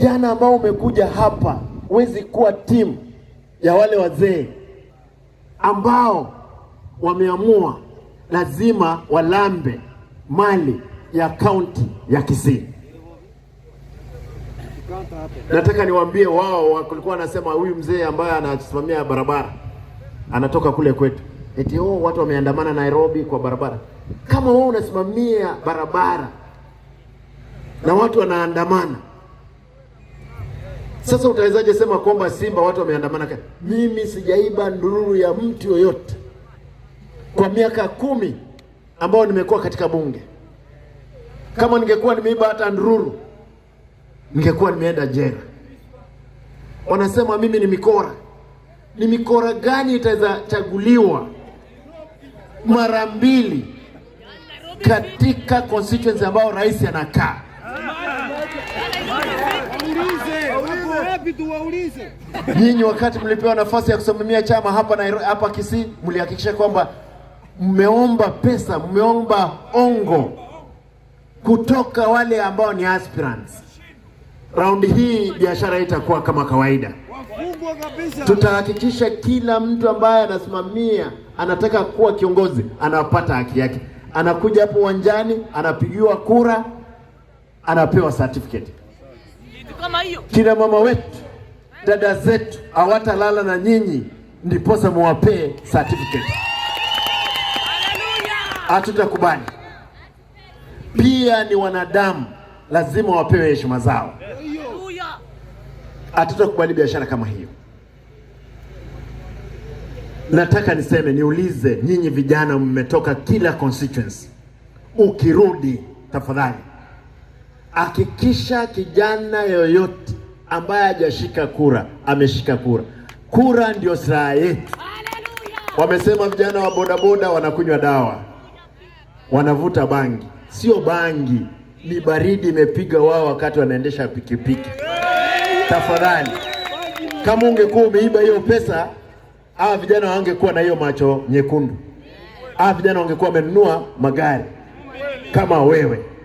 Kijana ambao umekuja hapa, huwezi kuwa timu ya wale wazee ambao wameamua lazima walambe mali ya kaunti ya Kisii. Nataka niwaambie wao walikuwa wanasema huyu mzee ambaye anasimamia barabara anatoka kule kwetu, eti oh, watu wameandamana Nairobi kwa barabara. Kama wewe unasimamia barabara na watu wanaandamana, sasa utawezaje sema kwamba Simba watu wameandamana? Mimi sijaiba ndururu ya mtu yoyote kwa miaka 10 ambayo nimekuwa katika bunge. Kama ningekuwa nimeiba hata ndururu, ningekuwa nimeenda jela. Wanasema mimi ni mikora. Ni mikora gani itaweza chaguliwa mara mbili katika constituency ambayo rais anakaa? Nyinyi wakati mlipewa nafasi ya kusimamia chama hapa Nairobi, hapa Kisii, mlihakikisha kwamba mmeomba pesa, mmeomba ongo kutoka wale ambao ni aspirants. Raundi hii biashara itakuwa kama kawaida. Tutahakikisha kila mtu ambaye anasimamia anataka kuwa kiongozi anapata haki yake. Anakuja hapo uwanjani, anapigiwa kura, anapewa certificate. Kina mama wetu, dada zetu hawatalala na nyinyi, ndiposa muwapee certificate. Hatutakubali. Pia ni wanadamu, lazima wapewe heshima zao. Hatutakubali biashara kama hiyo. Nataka niseme, niulize nyinyi vijana, mmetoka kila constituency, ukirudi tafadhali hakikisha kijana yoyote ambaye hajashika kura ameshika kura. Kura ndio silaha yetu. Wamesema vijana wa bodaboda wanakunywa dawa, wanavuta bangi. Sio bangi, ni baridi imepiga wao wakati wanaendesha pikipiki. Tafadhali, kama ungekuwa umeiba hiyo pesa, hawa vijana wangekuwa na hiyo macho nyekundu. Hawa vijana wangekuwa wamenunua magari kama wewe.